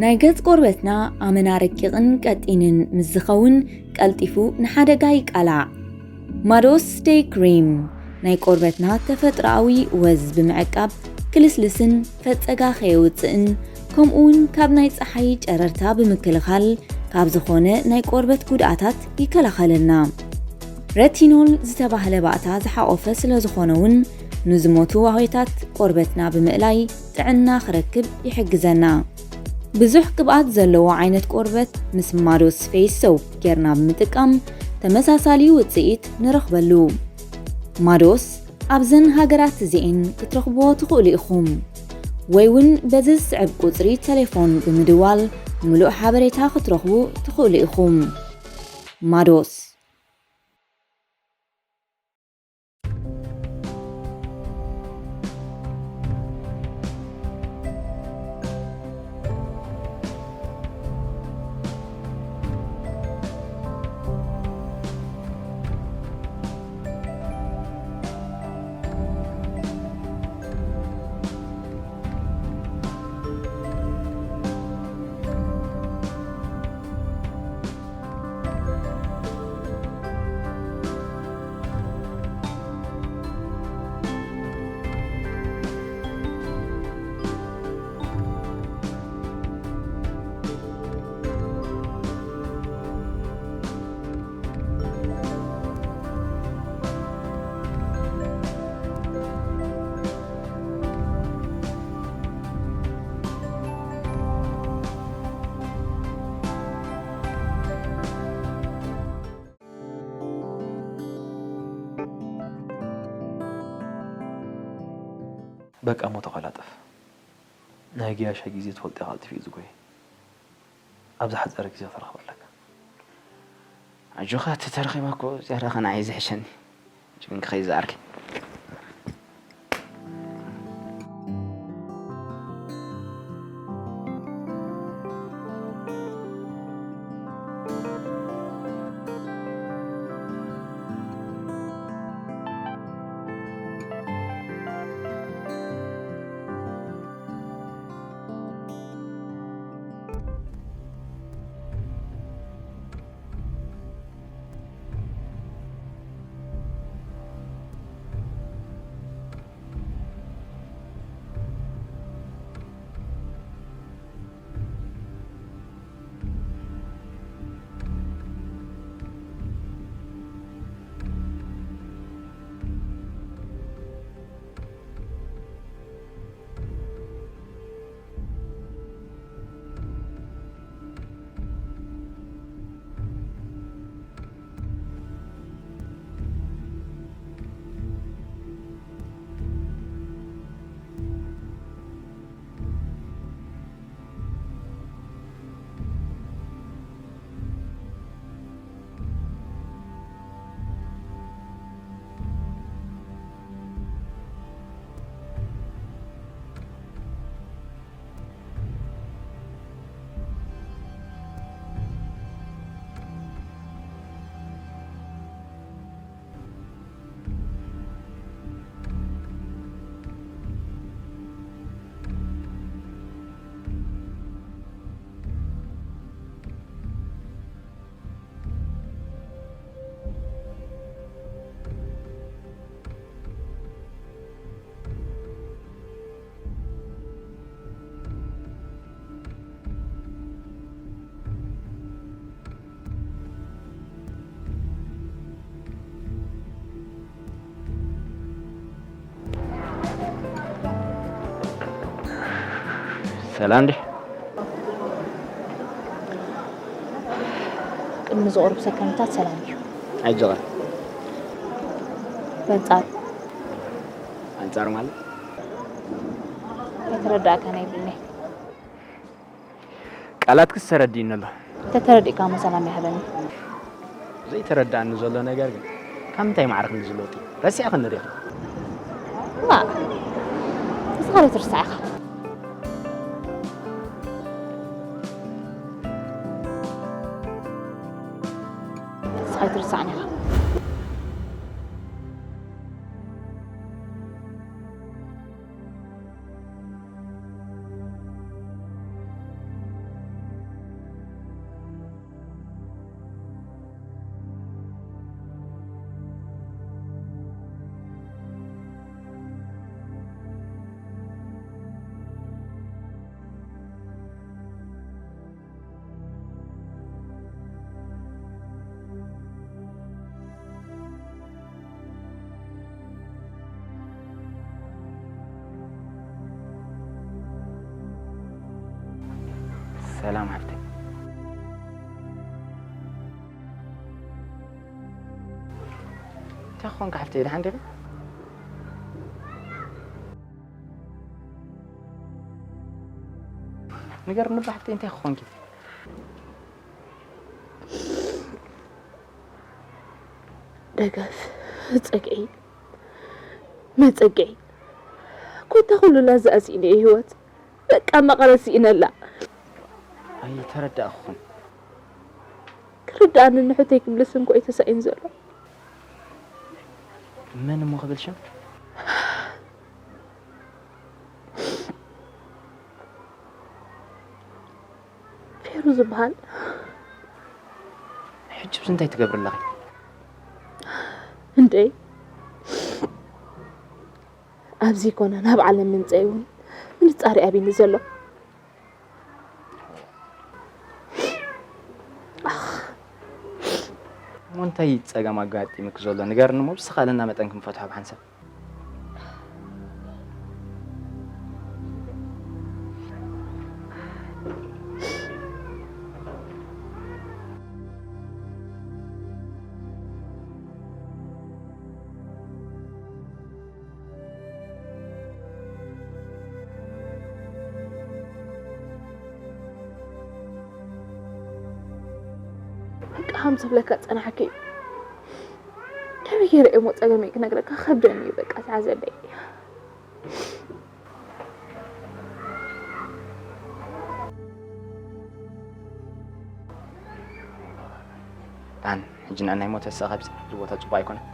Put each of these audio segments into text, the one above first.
ናይ ገጽ ቆርበትና ኣመና ረቂቕን ቀጢንን ምስ ዝኸውን ቀልጢፉ ንሓደጋ ይቃላዕ። ማዶስ ደይ ክሪም ናይ ቆርበትና ተፈጥሮኣዊ ወዝ ብምዕቃብ ክልስልስን ፈጸጋ ከየውጽእን ከምኡውን ካብ ናይ ጸሓይ ጨረርታ ብምክልኻል ካብ ዝኾነ ናይ ቆርበት ጉድኣታት ይከላኸለልና። ረቲኖል ዝተባህለ ባእታ ዝሓቆፈ ስለ ዝኾነ እውን ንዝሞቱ ዋህዮታት ቆርበትና ብምእላይ ጥዕና ክረክብ ይሕግዘና። ብዙሕ ቅብኣት ዘለዎ ዓይነት ቆርበት ምስ ማዶስ ፌስ ሶፕ ጌርና ብምጥቃም ተመሳሳሊ ውጽኢት ንረኽበሉ። ማዶስ ኣብዘን ሃገራት እዚኤን ክትረኽብዎ ትኽእሉ ኢኹም። ወይ እውን በዚ ዝስዕብ ቁጽሪ ቴሌፎን ብምድዋል ምሉእ ሓበሬታ ክትረኽቡ ትኽእሉ ኢኹም። ማዶስ። በቃ እሞ ተቐላጠፍ። ናይ ገያሻ ግዜ ትፈልጦ ኢኻ፣ ቀልጢፉ እዩ ዝጎየ። ኣብ ዝሓጸረ ግዜ ክትረኽቦ ኣለካ። ኣጆኻ፣ ተተረኺበ እኮ ዝያዳ ኸ ንዓይ ዝሕሸኒ። ሕጂ ግን ክኸይድ ዝኣርኪ። ሰላም ድዩ? ቅድሚ ዝቐርቡ ሰከምታት ሰላም እዩ። ኣጆኻ። በንጻሩ። ኣንጻሩ ማለት? ኣይተረዳእካን ኣይብልኒ። ቃላትክስ ተረዲእኒ ኣሎ። ተተረዲእካ እሞ ሰላም ይሃበኒ። ዘይተረዳእኒ ዘሎ ነገር ግን ካብ ምንታይ ማዕረ ክንዲ ዝለውጥ እዩ? ረሲዕክኒ ዲኺ? ዋ፣ ንስኻ ዶ ትርስዕ ኢኻ? ንስኻ ኣይትርስዕን ኢኻ። ሰላም ሓፍተይ። እንታይ ኾንካ ሓፍተይ፣ ደሓን ዲኺ? ንገርኒ እባ ሓፍተይ፣ እንታይ ኾንኪ? ደገፍ፣ ጸግዒ፣ መጸግዒ። ኮታ ኩሉ ላዛ ኣስኢነ ህይወት። በቃ መቐረት ስኢነላ። ኣይተረዳእኹን። ክርዳእኒ ንሕተይ ክምልስ እንኮ እዩ ተሳኢን ዘሎ። መን እሞ ክብል ሽም? ፌሩ ዝበሃል። ሕጂ ብዚ እንታይ ትገብሪ ኣለኺ? እንዴ ኣብዚ ኮነ ናብ ዓለም ምምፀይ እውን ምንፃር ኣብኒ ዘሎ። እሞ እንታይ ጸገም ኣጋጢምክ ዘሎ ንገርኒ እሞ ብዝተኻእለና መጠን ክንፈትሖ ብሓንሳብ። በቃ ከም ዝብለካ ጸናሕኪ እዩ። ከመይ ገይረ እየ እሞ ጸገመይ ክነግረካ ከብደኒ እዩ በቃ ዝሓዘለይ። ዳን ሕጂ ንኣናይ ሞተ ስኻ ኣብዚ ቦታ ጽቡቕ ኣይኮነን።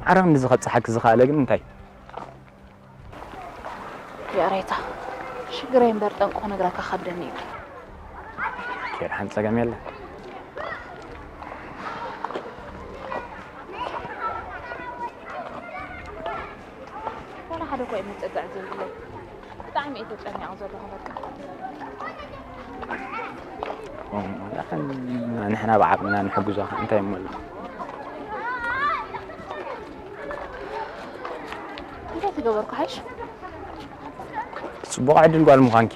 ዓረቕ ንዚ ከብጽሓኪ ዝኸኣለ ግን እንታይ? ይቕሬታ፣ ሽግረይ እምበር ጠንቁ ክነግረካ ከብደኒ እዩ። ኬር ሓንቲ ጸገም የለን። ዋላ ሓደ እኮ እዩ መጸግዒ ዘይብለይ። ብጣዕሚ እየ ተጨኒቐ ዘለኹ በቃ። ንሕና ብዓቕምና ንሕግዞ እንታይ እሞ ኣሎ? እንታይ ተገበርኩ ሓይሽ? ጽቡቕ ዕድል ጓል ምዃንኪ።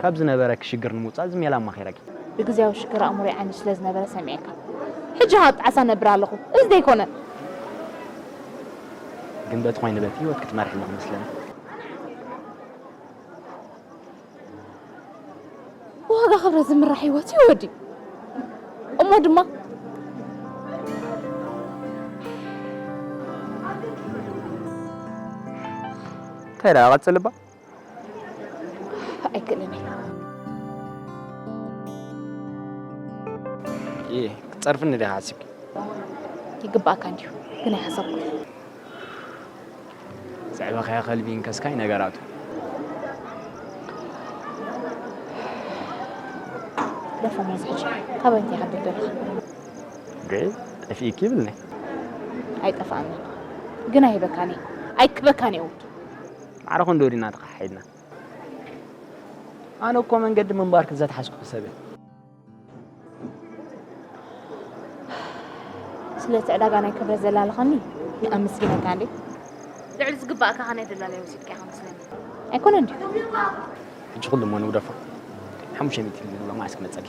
ካብ ዝነበረኪ ሽግር ንምውፃእ እዚ ሜላ ኣማኺረኪ። ብግዝያዊ ሽግር ኣእምሮይ ዓንዩ ስለ ዝነበረ ሰሚዐካ። ሕጂ ኸኣ ጣዕሳ ነብር ኣለኹ። እዚ ደይኮነ። ግን በቲ ኮይኑ በቲ ህይወት ክትመርሒ ኣለኺ መስለኒ። ብዋጋ ክብረት ዝምራሕ ህይወት እዩ ወዲ። እሞ ድማ እንታይ ደኣ ቀጽል እባ። ጸርፍኒ ዲኻ ሓሲብኪ? ይግባእካ እንዲዩ፣ ግን ኣይሓሰብኩ። ዘዕበኻዮ ከልቢ እንከስካይ ነገራቱ። ደፈሞ ዝሕጂ ካበይ እንታይ ሓቢር ደለኻ? ገይ ጠፊእኪ ይብልኒ። ኣይጠፋእኒ፣ ግን ኣይህበካኒ ኣይክበካኒ እውድ። ማዕረ ኮንዶ ዲና ተኸሓሒድና። ኣነ እኮ መንገዲ ምንባርክ ዘትሓዝኩ ሰብ እየ። ስለቲ ዕዳጋ ናይ ክብረት ዘላለኸኒ ኣመስግነካ እንዴ። ልዕሊ ዝግባእካ ከ ናይ ደላላይ ወሲድካ ኢኻ መስለኒ። ኣይኮነን ድዩ? ሕጂ ኩሉ እሞ ንግደፎ። ሓሙሽተ ሚእቲ ልብሎ መዓስ ክመጸኪ?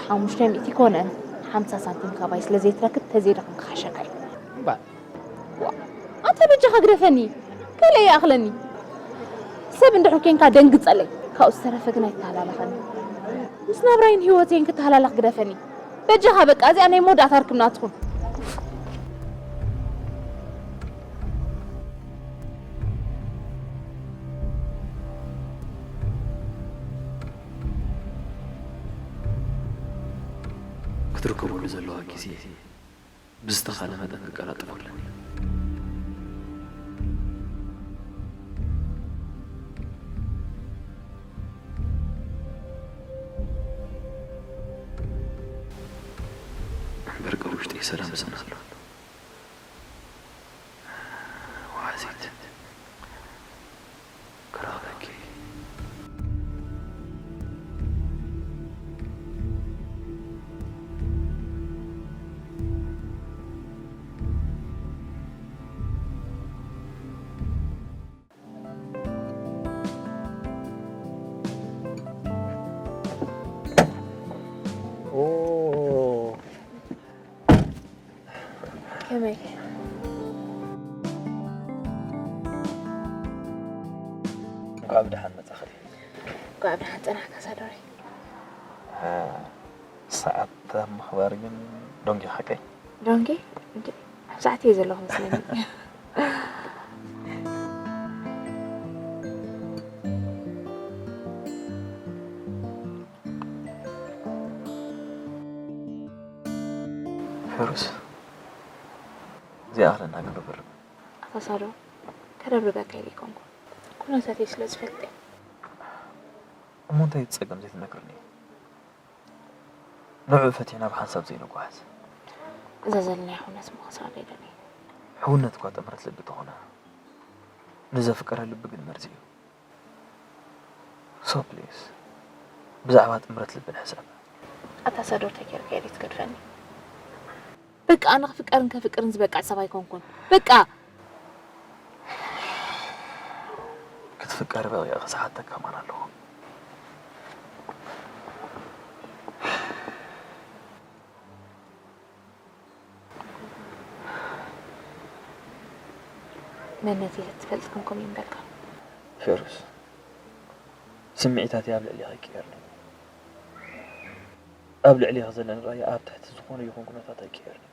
ሓሙሽተ ሚእቲ ኮነ ሓምሳ ሳንቲም ካባይ ስለ ዘይትረክብ ተዘይደኸም ክሓሸካ እዩ። እምበር ዋ ኣንተ በጃኻ ግደፈኒ። ከለ ይኣኽለኒ። ሰብ እንድሕር ኮንካ ደንግጸለይ። ካብኡ ዝተረፈ ግን ኣይተሃላለኸኒ። ምስ ናብራይን ህይወተይን ክተሃላለኽ ግደፈኒ። በጃኻ በቃ እዚኣ ናይ መወዳእታ ርክብና ትኹን። ክትርከበሉ ዘለዋ ግዜ ብዝተኻለ መጠን ክቀላጥፎ ኣለኒ። እምበር ቅር ውሽጠይ ሰላም ዝብል ኣሎ። ዋዚት ክረኽበኪ። ከመይ? እንኳዕ ብደሓን መጻኽልኝ። እንኳዕ ብደሓን ጸናሕካ ሳዶረይ። ሰዓት ኣብ ምኽባር ግን ዶንጊ ሓቀይ። ዶንጊ እንዴ? ኣብ ሰዓት እየ ዘለኹ መስለኒ። ፌሩስ፣ እዚኣ ክነናግር ዶ በርብ? ኣታ ሳዶ፣ ከረብርበካ ኢለ ኣይኮንኩ። ኩነታተይ ስለ ዝፈልጥ እየ። እሞ እንታይ እቲ ጸገም ዘይትነግርኒ? ንዕኡ ፈቲሕና ብሓንሳብ ዘይንጓዓዝ? እዛ ዘለናያ ኩነት ምኽሳር ኣይደለይ። ሕውነት እኳ ጥምረት ልቢ ተኾነ፣ ንዘፍቀረ ልቢ ግን መርዚ እዩ። So please፣ ብዛዕባ ጥምረት ልቢ ንሕሰብ። ኣታ ሳዶ እንታይ ጌርካ ኢለ ትገድፈኒ? በቃ ኣነ ክፍቀርን ከፍቅርን ዝበቅዕ ሰብ ኣይኮንኩን። በቃ ክትፍቀሪ በቂዕኺ ዝሓተካ ማን ኣለዎ? መንነተይ ትፈልጥ ከም ከምኡ ይምበልካ። ፌሩስ፣ ስምዒታተይ ኣብ ልዕሌኺ ኣይቀየርን እዩ። ኣብ ልዕሌኺ ዘለኒ ራእይ ኣብ ትሕቲ ዝኾነ ይኹን ኩነታት ኣይቀየርን እዩ።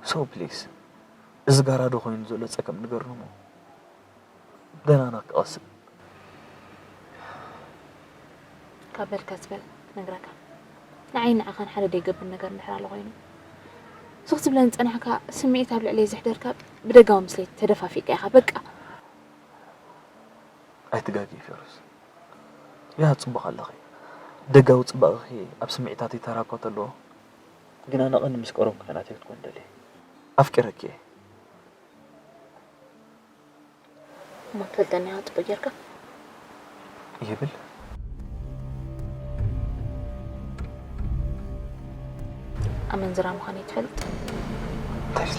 So please፣ እዚ ጋራ ዶ ኮይኑ ዘሎ ጸገም ንገርኒ እሞ ደናና ክቐስን። ካብ በልካ ዝበል ክነግረካ። ንዓይ ንዓኻን ሓደ ደይገብር ነገር እንድሕር ኣሎ ኮይኑ፣ ስኽ ትብለኒ ጸናሕካ፣ ስምዒት ኣብ ልዕለይ ዘሕደርካ ብደጋዊ ምስለይ ተደፋፊእካ ኢኻ። በቃ። ኣይትጋግይ ፌሩስ። ያ ጽቡቕ ኣለኺ። ደጋዊ ጽባቐኺ ኣብ ስምዒታተይ ተራ እኳ ተለዎ፣ ግን ኣነ ቀንዲ ምስ ቀረብኩ ናተይ ክትኮን ደልየ። ኣፍቂረኪ እየ። እሞ ትፈልጠኒ ኢኻ ጽቡቕ ጌርካ። ይብል። ኣመንዝራ ምዃነይ ትፈልጥ። እንታይ ኢልኪ?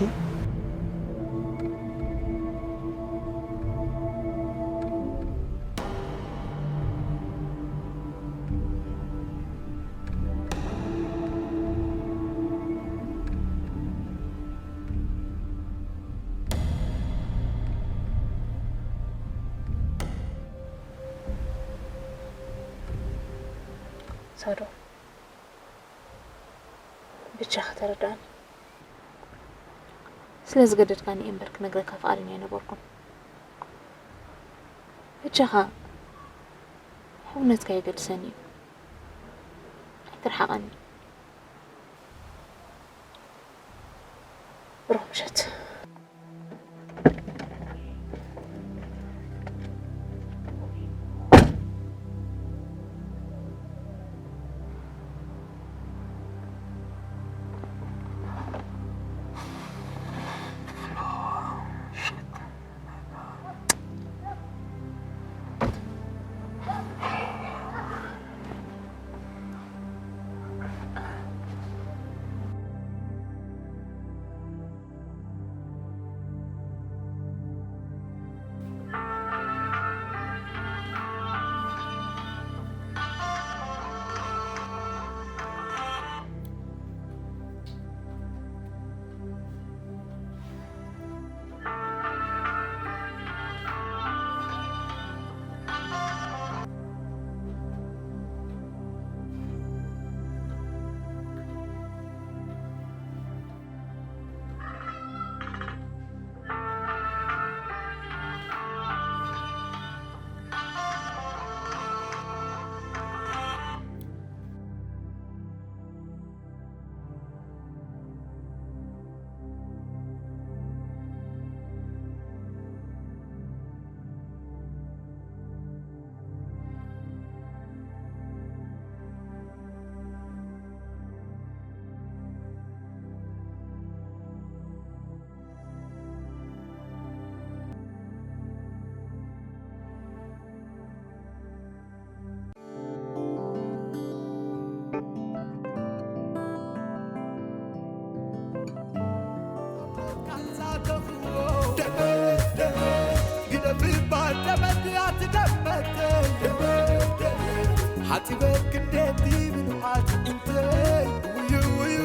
ሳዶ፣ ብቻ ከተረዳእኒ ስለ ዝገደድካኒ እየ እምበር ክነግረካ ፍቓደኛ ኣይነበርኩን። ብቻኻ ሕውነትካ የገድሰኒ እዩ። ትርሓቐኒ። ብሩኽ ምሸት። ሓፂበ ክንደቲ ብንዓት እንተይ ውዩ ውዩ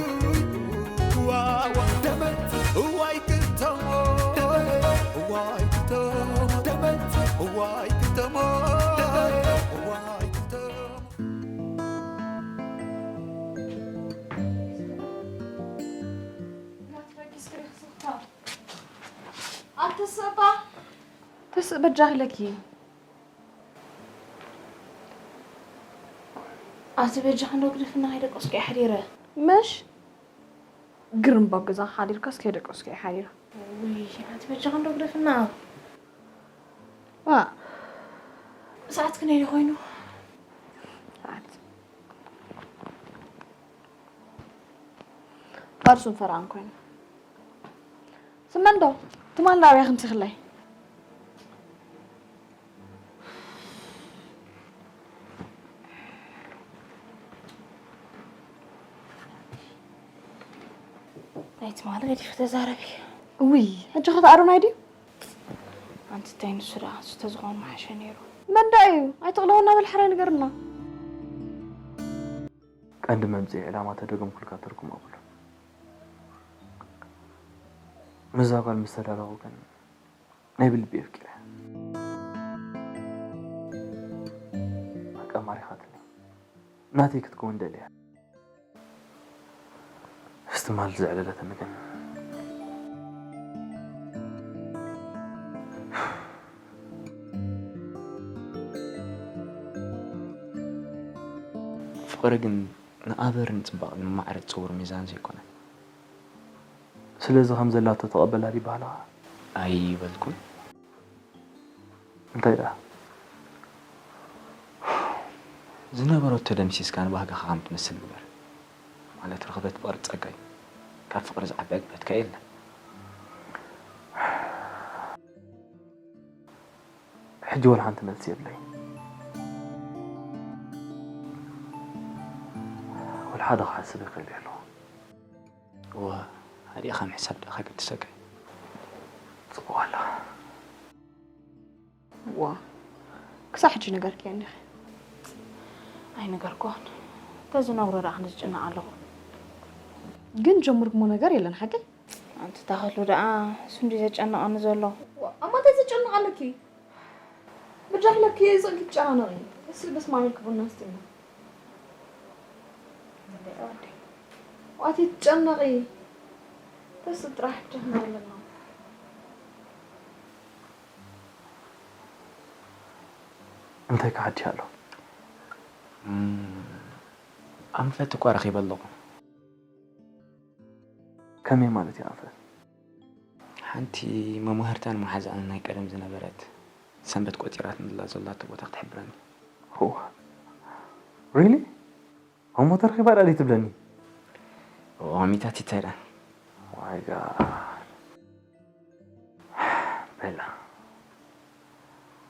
ዋዋ ደመት እዋይ ክተሞ እዋይ ክተሞ ደመት እዋይ ክተሞ እዋይ ክተሞ ኣትስእባ ተስእ በጃኺ ኢለኪ። ኣቲ በጃኺ እንዶ ግደፍና ከይደቀስኩ እየ ሓዲረ። መሽ ግርም ባብ ገዛ ሓዲርካስ ከይደቀስኩ እየ ሓዲረ። ውይ ኣቲ በጃኺ እንዶ ግደፍና። ዋ ሰዓት ክንደይ ኮይኑ? ሰዓት ቃልሱን ፈራን ኮይኑ። ስመን ዶ ትማል ናብያ ክንስኽለይ? ናይ ትማል ገዲፍ ተዛረቢ። እውይ ሕጂ ኸ ኣሮናይ ድዩ? ኣንቲ እንታይ ንሱ ደኣ ንሱ ተዝኾን መሓሸ ነይሩ። መን ደኣ እዩ? ኣይትቕለወና በል ሕራይ ንገርና። ቀንዲ መምጽኢ ዕላማ ተደገምኩልካ ትርጉም ኣብሉ። ምዛ ጓል ምስ ተዳለኹ ግን ናይ ብልቢ የፍቂረ። በቃ ማሪኻትኒ። ናተይ ክትከውን ደልያ። እስትማል ዘዕለለትኒ ግን ፍቕሪ ግን ንኣበርን ጽባቕን ማዕረ ጽውር ሚዛን ዘይኮነ። ስለዚ ከም ዘላቶ ተቐበላ ድዩ ባህልኻ? ኣይበልኩን። እንታይ ደኣ? ዝነበረቶ ደምሲስካ ንባህግኻ ከም ትመስል ግበር። ማለት ርኽበት ፍቕሪ ጸጋ እዩ። ካብ ፍቕሪ ዝዓቢ ዕግበትካ የለን። ሕጂ ወላ ሓንቲ መልሲ የብለይ። ወላ ሓደ ክሓስብ ይኽእል እየ ኣለኹ። እወ፣ ሃዲእኻ ምሕሳብ ደኣ ከገድሰካ እዩ። ጽቡቕ ኣለኻ። ዋ፣ ክሳዕ ሕጂ ነገርክዮ እንዲኺ? ኣይነገርኩን። ተዝነግሮ ደኣ ክንዲ ዝጭነቕ ኣለኹ። ግን ጀምርኩሞ ነገር የለን ሓቂ? ኣንቲ ታኸሉ ደኣ እሱ እንዲ ዘጨነቐኒ ዘሎ። ዋ፣ ኣማ እንታይ ዘጨንቕ ኣለኪ? ብጃኽለኪ ጽንኪ ትጨናነቒ። እስኪ በስማኒ ክቡና ስቲና። ወዲ። ዋቲ ትጨነቒ። ተስእ ጥራሕ ብጃኽና ኣለና። እንታይ ክሓድሽ ኣሎ? እም፣ ኣንፈት እኳ ረኺበ ኣለኹ። ከመይ ማለት እዩ ኣንፈት? ሓንቲ መማህርታን መሓዛኣን ናይ ቀደም ዝነበረት ሰንበት ቆጺራትንላ ዘላቶ ቦታ ክትሕብረኒ። ዋ፣ ሪሊ? እሞ ተረኺባ ድኣ ድዩ ትብለኒ? ኦሚታት ይተዳ። ማይ ጋድ። ቤላ፣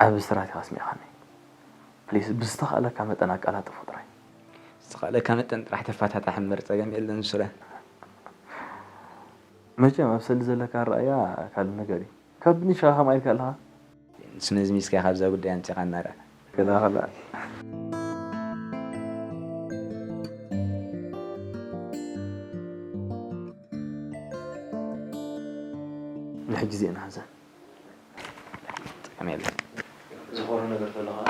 ዓቢ ስራት ኢኻ ኣስሚዕኻኒ። ፕሊስ፣ ብዝተኻእለካ መጠን ኣቀላጥፎ ጥራይ። ዝተኻእለካ መጠን ጥራሕ ተፋታታሕ እምበር ጸገም የለን ሱረ። መቸም ኣብ ሰልዲ ዘለካ ኣረኣእያ ካልእ ነገር እዩ። ካብ ኒሻ ከማይ ኢልካ ኣለኻ? ንሱ ነዚ ሚስካ ካብዛ ጉዳይ ኣምጺኻ እናረ። ገለ ከላ። ንሕጂ እዚኤን ሓዘን። ጸገም የለን። ዝኾነ ነገር ተሎ ኸዓ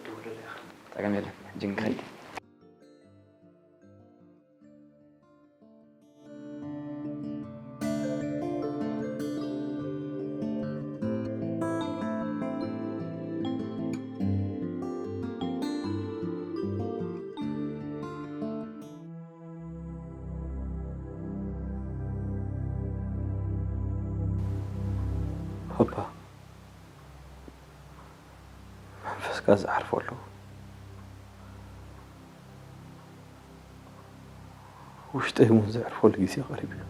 ደውለለይ ኢኻ። ጸገም የለን። ሕጂ ንክኸይድ። ሆፓ፣ መንፈስካ ዝዓርፈሉ፣ ውሽጠይ እውን ዘዕርፈሉ ግዜ ቀሪቡ እዩ።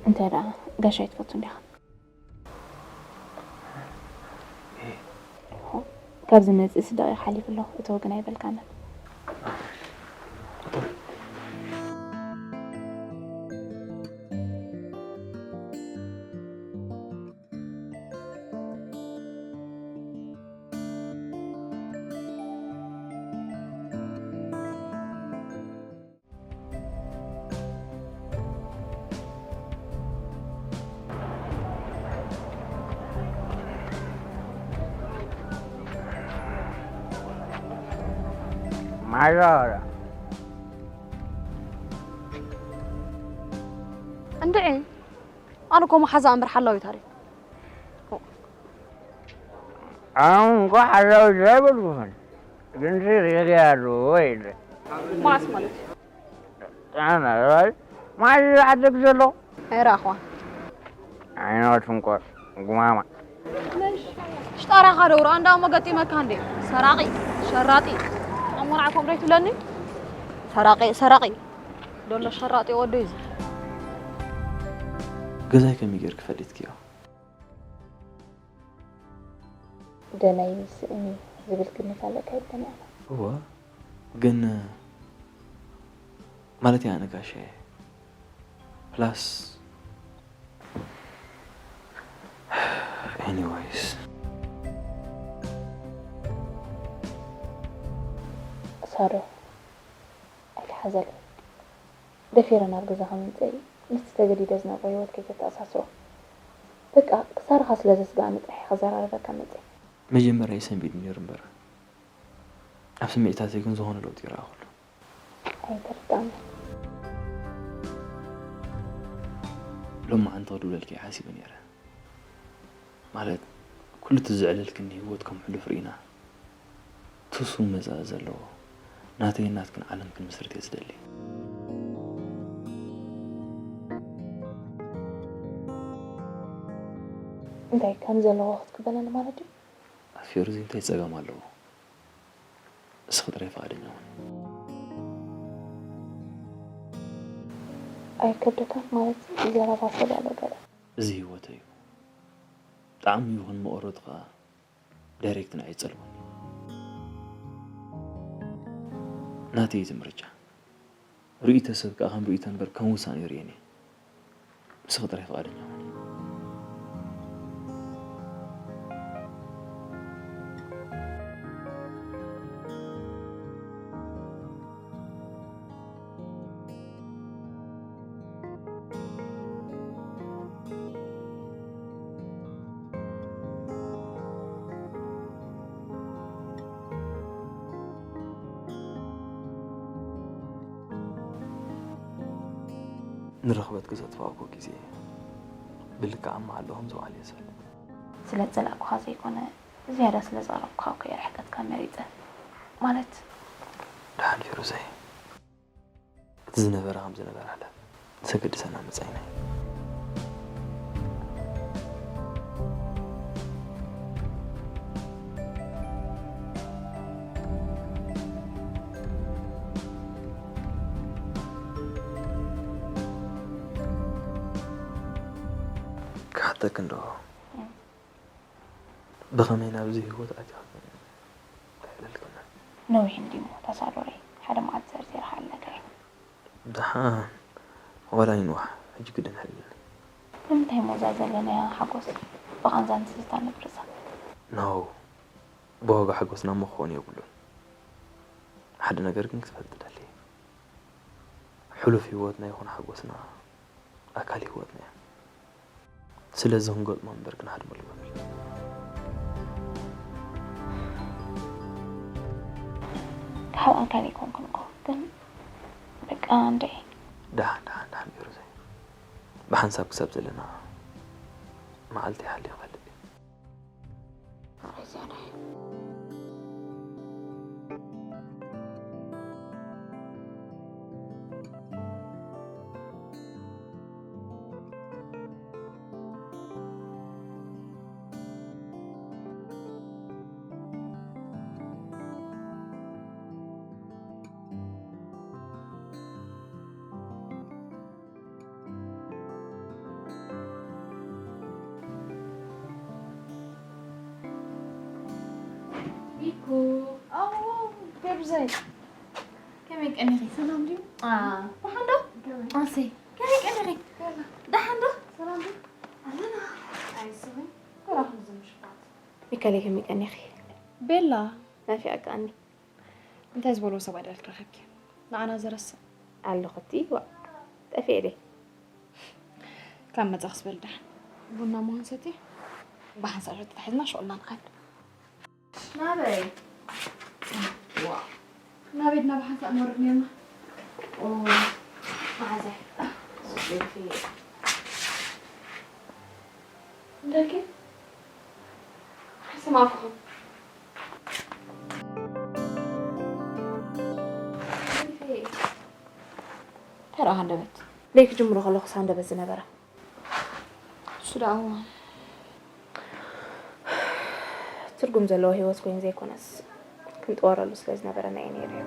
እንታይ ደኣ ጋሻ ኣይትፈቱን ዲኻ? ካብ ዝመጽእ ስደቂ ሓሊፉ ኣሎ፣ እቶ ግን ኣይበልካንን። ማዛ እንድዒ ኣነ እኮ መሓዛ እምበር ሓላዊት ኣረ። ኣሁን እንኳ ሓላዊት ኣይበልኩኽን፣ ግን ዜጋ ኣለዎ ኢለ። ማለት ማለት ኣነ ማይ ዓደግ ዘሎ ኣይረኣኽዋ። ዓይኖት እንቆር ጉማማ። ሽጣራኻ ደውሮ ኣንዳ እሞ ገጢመካ እንዴ? ሰራቒ፣ ሸራጢ። ኣብ መርዓኹም ዶ ይትብለኒ? ሰራቒ፣ ሰራቒ። ዶሎ ሸራጢ ወዶ እዩ። ገዛይ ከመይ ጌርኪ ፈሊጥክዮ? ደናይ ስእኒ ዝብል ግምት ኣለካ ይብለኒ ኣነ። እወ፣ ግን ማለት እያ ንጋሸ። ፕላስ፣ ኤኒዌይስ። ሳሮ፣ ኣይትሓዘለይ። ደፊረ ናብ ገዛኻ ምምጸይ ምስቲ ተገዲደ ዝነብሮ ህይወት ከይተተኣሳስሮ። በቃ ክሳርኻ ስለ ዘስግኣኒ ጥራሕ እየ ክዘራረበካ መጽየ። መጀመርያ ይሰንቢድ ነይሩ እምበር፣ ኣብ ስምዒታተይ ግን ዝኾነ ለውጢ ይረኣኹሉ። ኣይተርድኣኒ። ሎማዓንቲ ክድውለልኪ እየ ሓሲበ ነይረ። ማለት፣ ኩሉ እቲ ዘዕለልክኒ ህይወት ከም ሕሉፍ ርኢና፣ ፍሱም መጻኢ ዘለዎ ናተይን ናትክን ዓለም ክንምስርት እየ ዝደሊ። እንታይ ከም ዘለዎ ክትቅበለኒ ማለት እዩ? ኣፊሩዚ እንታይ ጸገም ኣለዎ? እስኺ ጥራይ ፍቓደኛ ሁኒ። ኣይከብደካን ማለት እዩ? ዘረባ ሰብ ያለ ገለ። እዚ ህይወተይ እዩ። ጣዕሚ ይኹን መቐረቱ ኸኣ ዳይሬክት ንዓይ ይጸልወኒ። ናተይ እዩ እቲ ምርጫ። ርእይቶ ሰብ ከኣ ከም ርእይቶ እምበር ከም ውሳኔ ይርእየኒ። ንስኺ ጥራይ ፍቓደኛ ኩኒ። ንርኽበት ክዘጥፋእኩ ግዜ ብልክዕ ኣብ መዓልኹም ዝውዓል እየ ዝፈልጥ። ስለ ዝጸላእኩኻ ዘይኮነ፣ ዝያዳ ስለ ዝቐረብኩኻ እኮ እየ ርሕቀትካ መሪጸ። ማለት ደሓን ፌሩዘይ፣ እቲ ዝነበረ ከም ዝነበረ ሕለፍ። ዘገድሰና መጻኢና እዩ። ክሓተኪ እንዶ፣ ብኸመይ ናብዚ ህይወት ኣቲኺ? ተዕልልክና። ነዊሕ እንዲሞ ተሳዶረይ፣ ሓደ መዓልቲ ዘርዚርካ ኣለካ። ደሓን፣ ዋላ ይንዋሕ፣ ሕጂ ግድን ሕልል። ንምንታይ ሞዛ ዘለናያ ሓጎስ ብቓንዛን ትዝታን ነብርዛ? No፣ ብዋጋ ሓጎስና እሞ ክኸውን የብሉን። ሓደ ነገር ግን ክትፈልጢ ደሊ። ሕሉፍ ህይወትና ይኹን ሓጎስና ኣካል ህይወትና እዮም። ስለዚ ክንገጥሞ እምበር ክንሃድመሉ ንኽእል። ካብ ኣካል ኣይኮንኩን እኮ፣ ግን በቃ እንደ ደሓን፣ ደሓን፣ ደሓን ፌሩዘይ። ብሓንሳብ ክሳብ ዘለና መዓልቲ ይሓሊ ይፈልጥ እዩ። ቢኩ፣ ኣው፣ ፌሩዘይ፣ ከመይ ቀኒኺ? ሰላም ድዩ? አ፣ ደሓን ዶ? ከመይ? ኣሰይ፣ ከመይ ቀኒኺ? ደሓን ዶ? ሰላም ድዩ? ኣለና። ኣይስኽን፣ ኮራኹም ዝምሽፋት። ሚካኤለይ፣ ከመይ ቀኒኺ? ቤላ። ናፊቐካኒ። እንታይ ዝበልዎ ሰብ ኣይደለክ ረኺብኪ? ንዓና ዝረስዕ። ኣለኹ እቲ፣ ዋእ፣ ጠፊኤ ድየ? ካብ መጻ ክስበል ደሓን። ቡና መሆን ሰቲ፣ ብሓንሳብ ተታሒዝና ሸቕልና ንኸድ። ናበይ? ዋእ፣ ናበይ ድና ብሓንሳብ ንወርድ ነርና? ኦ፣ መዓዛ። ደቂ? ኣይሰማዕኩኹም። ተራ ሃንደበት። ደይ ክጅምሮ ከለኹስ ሃንደበት ዝነበረ። እሱ ደኣ እዎ። ትርጉም ዘለዎ ህይወት ኮይኑ ዘይኮነስ፣ ክንጥወረሉ ስለ ዝነበረና እዩ ነይሩ እዩ።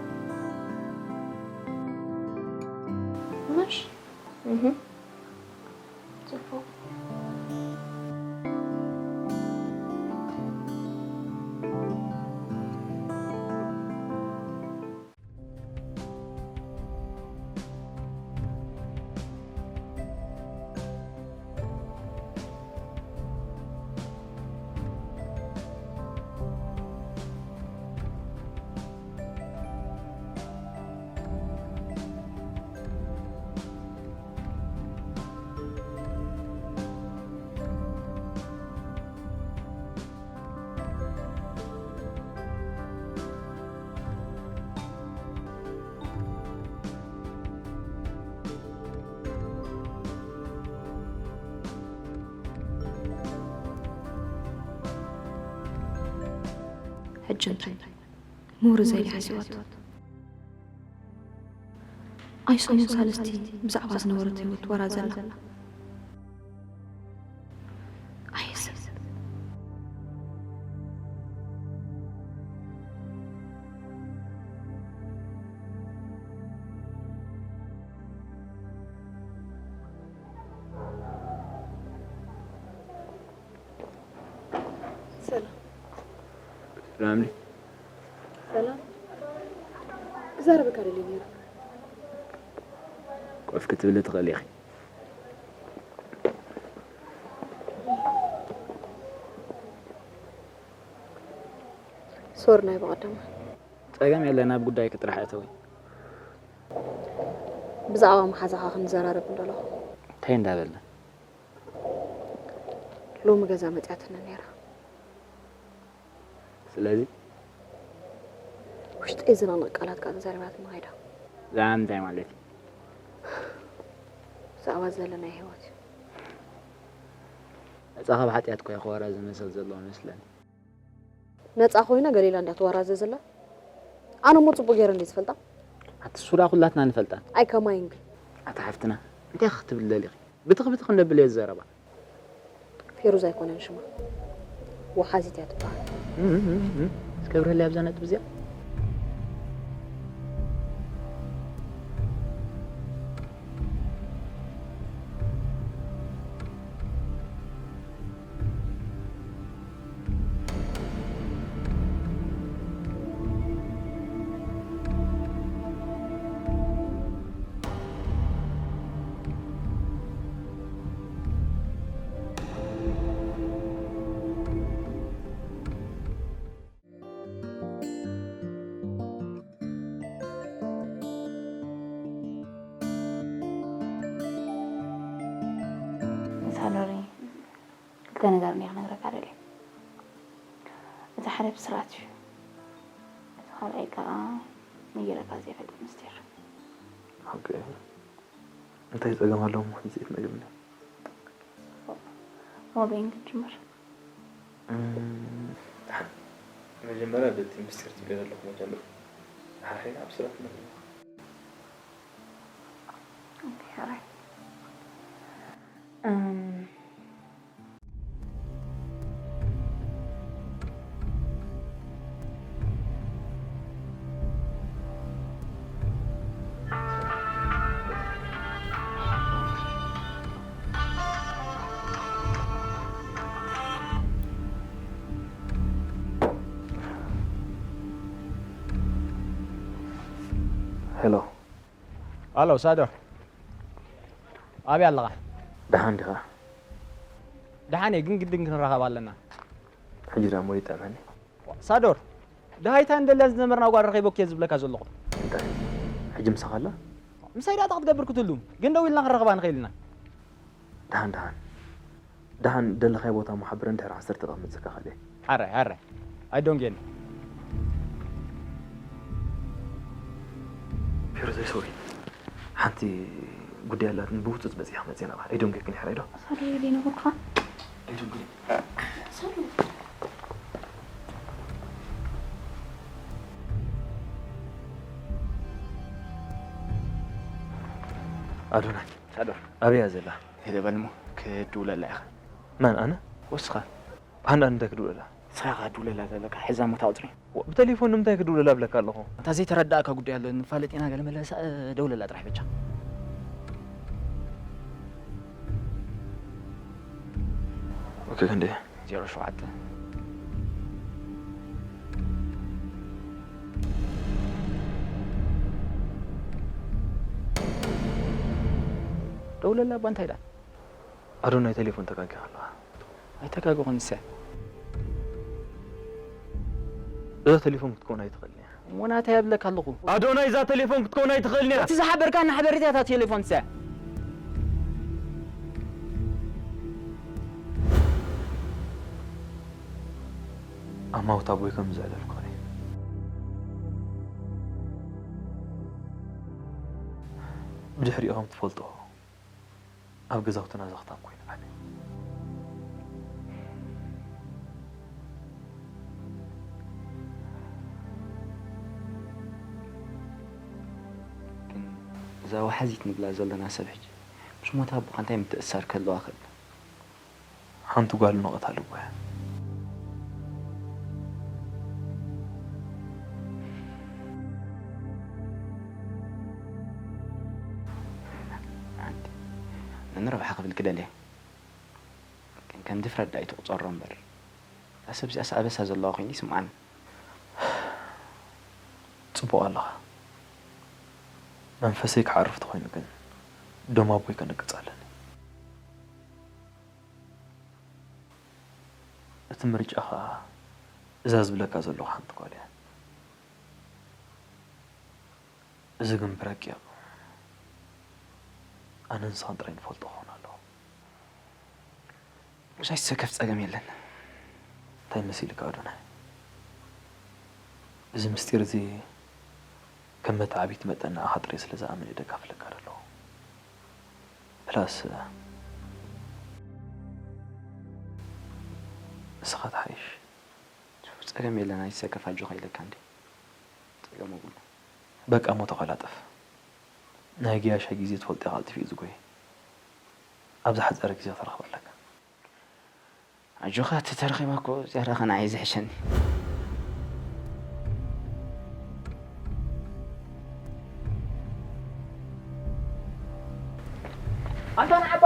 ምሽ? እህ። ጽቡቕ። ሕጂ እንታይ? ምሁር ዘይ ሓሲባቶ ኣይሶም ሳልስቲ ብዛዕባ ዝነበረት ህይወት ወራ ዘላ ኣይስብ ሰላም ሰላም ሰላም። ክዛረበካ ደልየ ነይረ። ኮፍ ክትብሊ ትኽእሊ ኢኺ። ሶሪ ናይ ብቐደማ። ጸገም የለን፣ ናብ ጉዳይኪ ጥራሕ እተዊ። ብዛዕባ መሓዛኻ ክንዘራረብ እንደለኹ። እንታይ እንዳበልና? ሎሚ ገዛ መጺኣትኒ ነይራ። ስለዚ ውሽጠይ ዝነቕንቕ ቃላት ከኣ ተዛሪባትኒ ከይዳ። ብዛዕባ ምንታይ ማለት እዩ? ብዛዕባ ዘለናዮ ህይወት እዩ። ነጻ ካብ ሓጢኣት እኮ እዩ ክወራ ዝመሰል ዘሎ መስለኒ። ነጻ ኮይና ገሊላ እንድያ ትወራዘ ዘላ። ኣነ እሞ ጽቡቕ ገይረ እንድየ ዝፈልጣ። ኣቲ ሱራ ኩላትና ንፈልጣ። ኣይ ከማይ እንግል። ኣታ ሓፍትና እንታይ ክትብል ደሊኺ? ብትኽ ብትኽ እንደብል እየ ዝዘረባ። ፌሩዝ ኣይኮነን ሽማ። ወሓዚት እያ ትበሃል። እም፣ እም፣ እም፣ እም። እስከ ብርህለይ ኣብዛ ነጥቢ እዚኣ። ሳሎሪ ክልተ ነገር እንዲየ ክነግረካ ደልየ። እቲ ሓደ ብስርዓት እዩ። እቲ ካልኣይ ከዓ ነጊረካ ዘይፈልጥ ምስጢር። ኦኬ። እንታይ ጸገም ኣለዎ እሞ ሕጂ ዘይትነግርኒ? ወበይን ክንጅምር? እም፣ መጀመርያ በቲ ምስጢር ትብልዮ ዘለኹ መጀመር። ሓሓይ ኣብ ስራሕ ነግርካ። ኦኬ፣ ሕራይ። እም፣ ሄሎ። ኣሎ ሳዶር፣ ኣበይ ኣለኻ? ደሓን ዲኻ? ደሓን እየ፣ ግን ግድን ክንራኸብ ኣለና። ሕጂ ደኣ እሞ ይጥዕመኒ። ሳዶር፣ ደሃይታ እንደልያ ዝነበርና ጓል ረኺበኪ እየ ዝብለካ ዘለኹ። እንታይ? ሕጂ ምሳኻ ኣላ? ምሳይ ደኣ እንታይ ክትገብር ክትህሉ? ግን ደው ኢልና ክንረኽባ ንኽእል ኢና። ደሓን ደሓን። ደሓን ደለኻዮ ቦታ እሞ ሓብረኒ፣ ድሕሪ ዓሰርተ ደቂቕ ክመጽእካ እኽእል እየ። ሓራይ ሓራይ። I don't get it። ፌሩዘይ ሶሪ። ሓንቲ ጉዳይ ኣላትኒ፣ ብህጹጽ በጺሐ ክመጽእ እየ ናባኻ። I don't get it፣ ሕራይ ዶ? ሳዶር ዘይነገርኩኻ? I don't get it። ሳዶር። ኣዶናይ። ሳዶር። ኣበይ እያ ዘላ? ሄደ በል እሞ ክድውለላ ኢኻ። መን ኣነ? ወስኻ። ሃንዳ እንታይ ክድውለላ? ስኻ ክድውለላ ዘለካ ሕዛ እሞ ታውጥሪ። ብቴሌፎን ንምንታይ ክድውለላ እብለካ ኣለኹ? እታ ዘይተረዳእካ ጉዳይ ኣሎ ንፋለጥ ኢና ገለ መለ ደውለላ ጥራሕ ብቻ። ኦኬ ክንደይ? ዜሮ ሸውዓተ። ደውለላ እባ እንታይ ኢላ? ኣዶናይ ቴሌፎን ተጋጊኻ ኣለኻ። ኣይተጋገኹን ንሳ። እዛ ቴሌፎን ክትከውን ኣይትኽእልን እያ። እሞ ናተይ እያ እብለካ ኣለኹ። ኣዶናይ እዛ ቴሌፎን ክትከውን ኣይትኽእልን እያ። እቲ ዝሓበርካኒ ሓበሬታ እታ ቴሌፎን ንሳ እያ። ኣማውት ኣቦይ ከም ዘዕለልኩኻ እየ። ብድሕሪኡ ከም ትፈልጦ ኣብ ገዛውትና ዘኽታም ኮይኑ ዓብየ። እዛ ዋሓዚት ንብላ ዘለና ሰብ ሕጂ ምስ ሞታ ኣቦኻ እንታይ ምትእስሳር ክህልዋ ክእል? ሓንቲ ጓል ነቐታ ልቦ እያ። ሓንቲ ንረብሓ ክብል ክደልየ ግን ከም ድፍረት ዳኣ ኣይትቑጸሮ እምበር። እዛ ሰብ እዚኣስ ኣበሳ ዘለዋ ኮይኑ ይስምዓኒ። ጽቡቕ ኣለኻ። መንፈሰይ ክዓርፍ ተኾይኑ ግን ደም ኣቦይ ከነቅጽ ኣለኒ። እቲ ምርጫ ኸኣ እዛ ዝብለካ ዘለኹ ሓንቲ ጓል እያ። እዚ ግን ብረቂቕ ኣነ ንስኻን ጥራይ ንፈልጦ ክኸውን ኣለዎ። ምሳይ ዝሰከፍ ጸገም የለን። እንታይ መሲልካ ኣዶናይ? እዚ ምስጢር እዚ ከም መተዓቢት መጠን ንኣኻ ጥራይ ስለ ዝኣምን እየ ደጋፍለካ ዘለኹ። ፕላስ ንስኻ ትሓይሽ። ጸገም የለን፣ ኣይትሰከፍ ኣጆኻ ኢለካ እንዴ። ጸገም የብሉ። በቃ እሞ ተቐላጠፍ። ናይ ገያሻ ግዜ ትፈልጦ ኢኻ፣ ቀልጢፉ እዩ ዝጎይ። ኣብ ዝሓጸረ ግዜ ክትረኽባ ኣለካ። ኣጆኻ፣ ተተረኺባ እኮ ዝያዳ ኸ ንዓይ ዝሕሸኒ። ኣንታ ንዓባ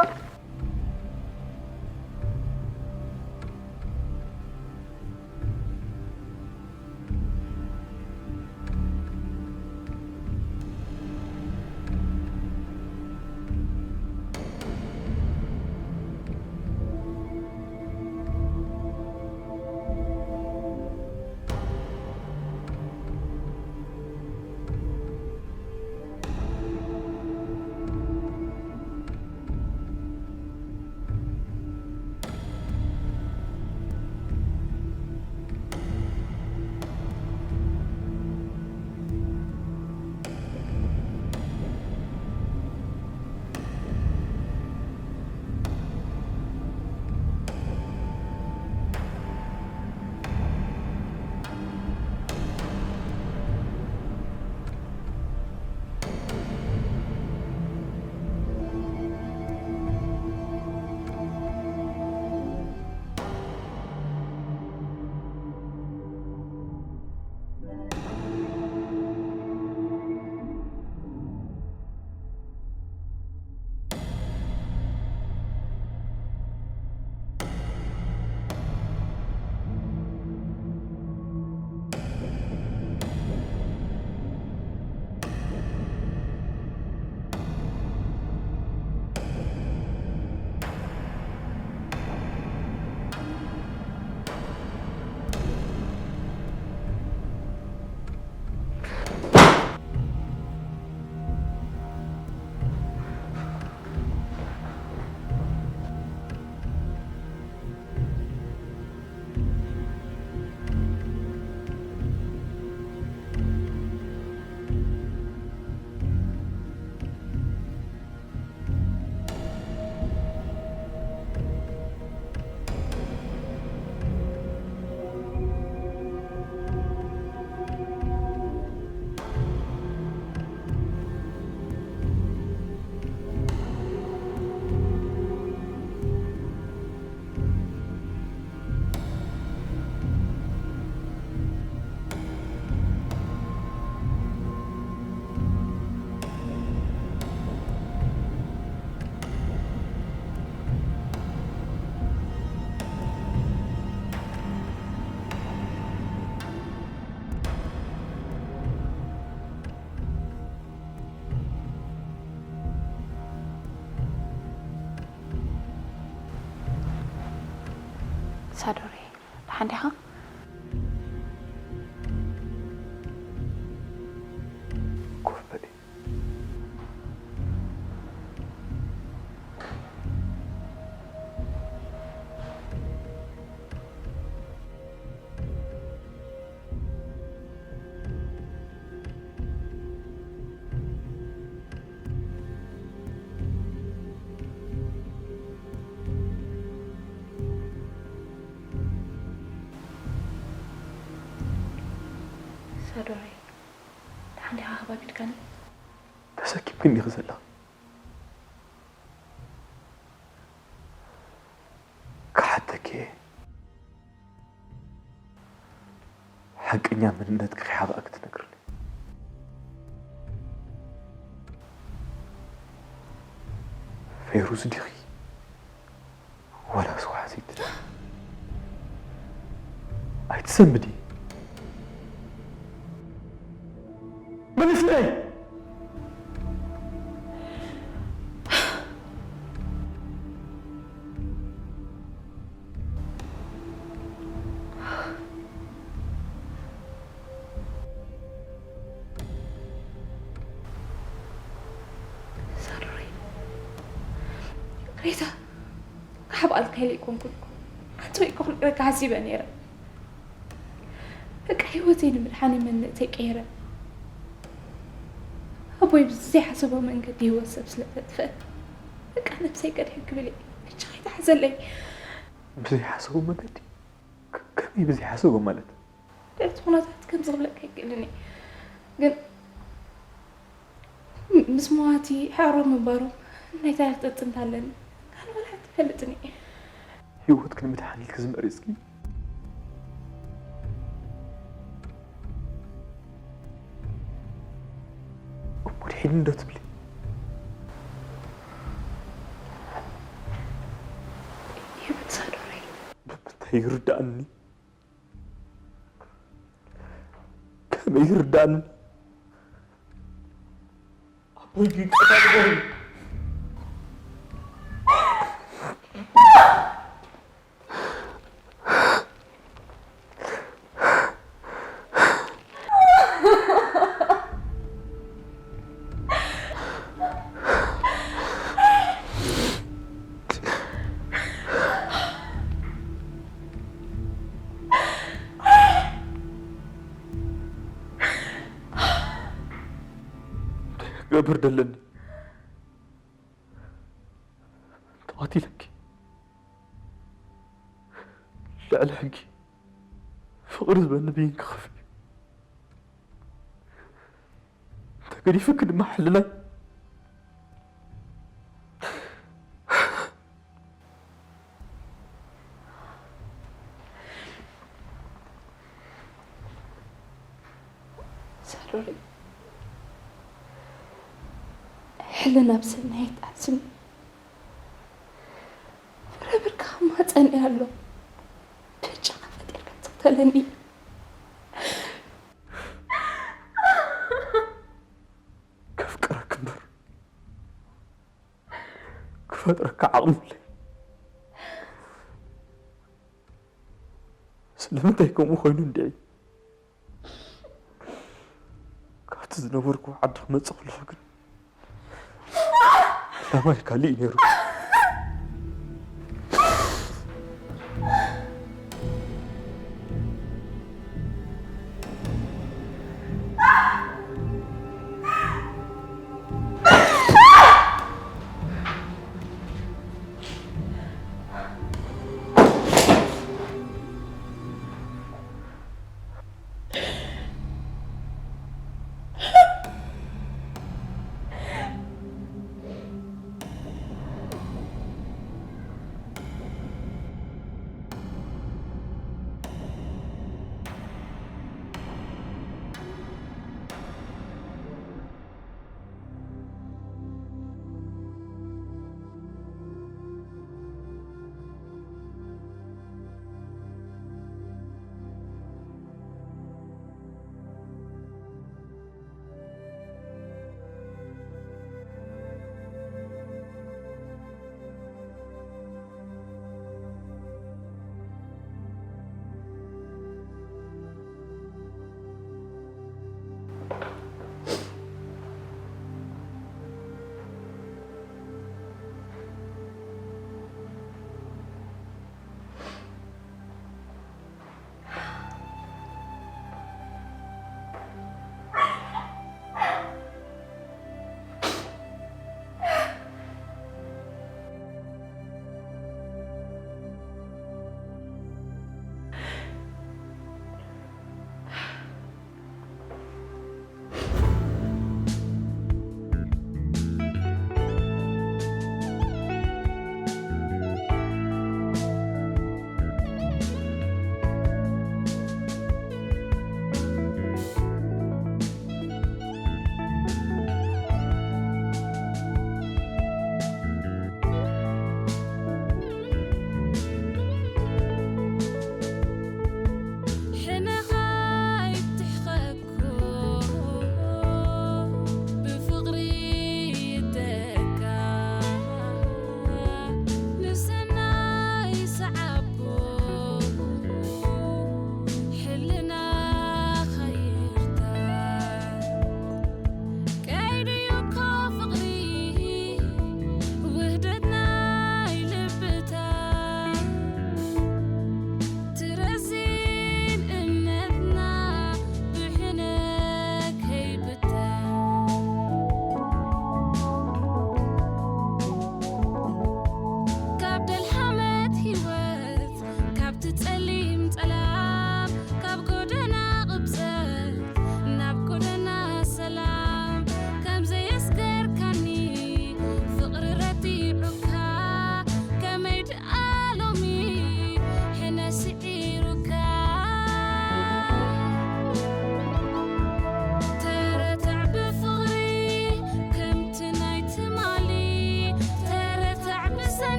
ሳዶሬ፣ ደሓን ዲኻ? ኮፍ በሊ። ሳዶሬ፣ ደሓን ዲኻ? ከባቢድካኒ? ተሰኪምክኒ ኢኺ ዘለኺ። ክሓተኪ እየ። ሓቀኛ መንነትኪ ከይሓብኣ ክትነግርኒ። ፌሩዝ ዲኺ? ዋላስ ዋሕሲት? ኣይትሰንብዲ። መልስለይ! ሳዶረይ፣ ይቕሬታ ክሓብኣልካ ኢለ ኣይኮንኩን። ሓንቲ ወይ እኮ ክነግረካ ሓሲበ ነይረ። በቃ ህይወተይ ንምድሓን መንነተይ ቀይረ። ኣቦይ ብዘይሓሰቦ መንገዲ ህይወት ሰብ ስለ ዘጥፍአ፣ በቃ ነብሰይ ከድሕን ክብል እየ። ብቻ ከይትሓዘለይ። ብዘይሓሰቦ መንገዲ? ከ-፣ ከመይ ብዘይሓሰቦ ማለት? እቲ ኩነታት ከምዚ ክብለካ ኣይክእልን እየ። ግን ም-፣ ምስ መዋቲ ሕቕሮም ምንባሮም ናይ ታሪኽ ጥጥንታ ኣለኒ። ካልእ ወላ ሓንቲ ኣይፈልጥን እየ። ህይወትኪ ንምድሓን ኢልኪ ዝመሪጽኪ? እሞ ድሒኒ እንዶ ትብሊ? ይብን ሳዶረይ። ብምንታይ ይርድኣኒ? ከመይ ይርድኣኒ? ኣቦይ ግን ይቅሬታ ግበሩ። እንታይ ክገብር ደለኒ? ተቐቲለኪ። ልዕሊ ሕጊ ፍቕሪ ዝበኒ ብይን ክኸፍእ እዩ። ተገዲፉኪ ድማ ሕልናይ። ሳዶሪ፣ ሕልና ብሰናይ ኣይትኣዝን። ፍረ ብርካ ማፀን ኣሎ። ብጫ ፈጢርካ ትኽተለኒ። ከፍቅረኪ እምበር ክፈጥረካ ዓቕሚ የብለይ። ስለምንታይ ከምኡ ኮይኑ እንድዒ? ካብቲ ዝነበርኩ ዓዲ ክመጽእ ከለኹ ግን ዕላማይ ካልእ እዩ ነይሩ።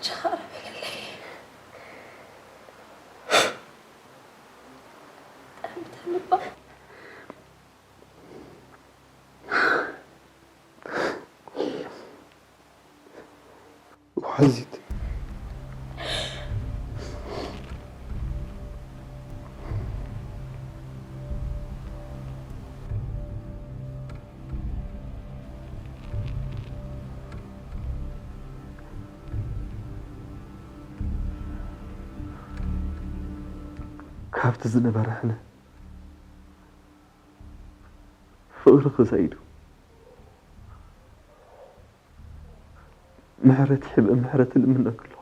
ቻ ቐረበለለይ። ጠምታ ልባ። ውሓዚት። ካብቲ ዝነበረ ሕነ ፍቕርኺ ሰኢዱ። ምሕረት ይሕበ ምሕረት እልምነኪ ኣለኹ።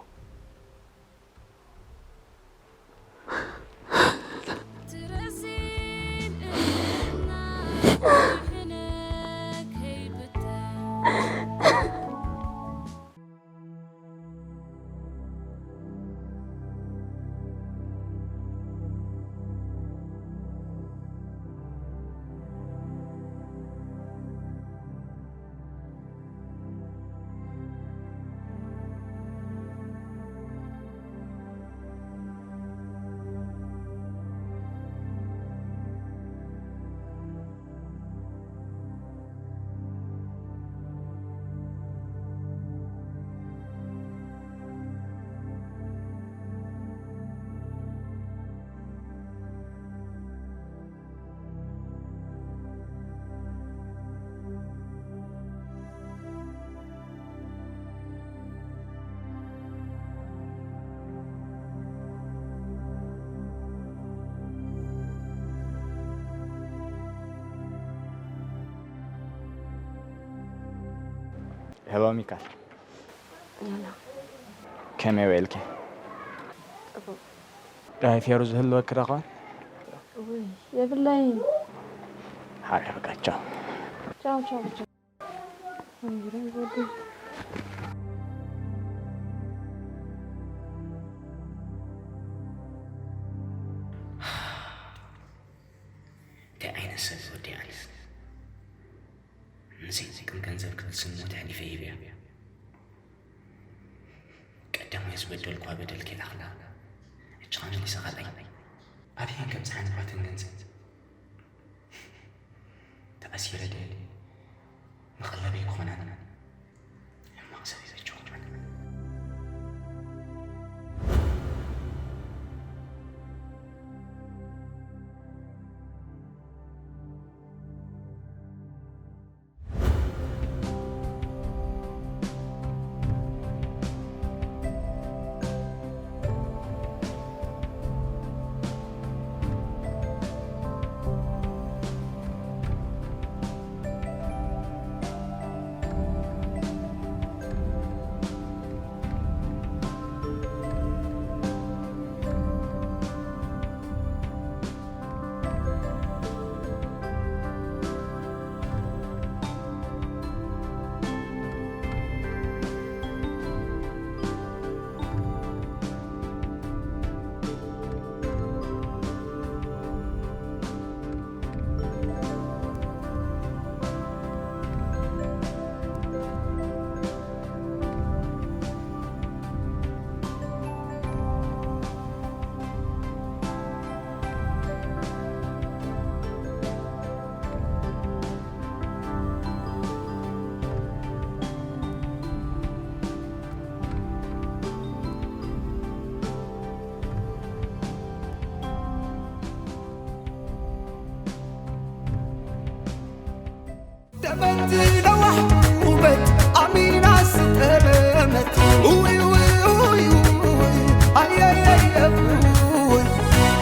ሄሎ ሚካል፣ ያላ ከመይ ውዒልኪ? ጽቡቕ ዳይ ፌሩ ዝህልወኪ ዶ ኾን? ውይ የብለይን። ሓራይ በቃ ቻው። ቻው ቻው ቻው። ወይኔ ወዲ እንታይ ዓይነት ሰብ ወዲ ኣነስ ንዘይጠቅም ገንዘብ ክትስሙ ተሕሊፈ ሂበያ። ቀዳማይ ዝበደልኳ በደል ከይኣኽላ ሕጂ ኸኣ መሊሰ ካልኣይ ኣበይ ከም ዝሓንኳትን ገንዘብ ተኣሲረ ድየ መቐለበይ ክኾናን ሕማቕ ሰብ እዩ ዘቸውናን። ደመት ነዋሕ ውበት ኣሚና ስጠመት ውይ ውይ ውይ ውይ ኣየየየ ውይ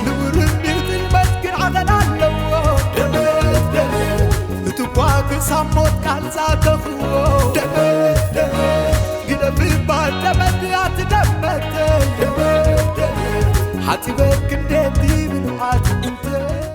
ንውርድ ጥልመት ግን ዓቐን ኣለዎ ደመት ደመት እቲ እኳ ክሳብ ሞት ቃል ዛተኽዎ ደመት ደመት ግደፍ ይባል ደመት ኣትደመት ደመት ደመት ሓፂበ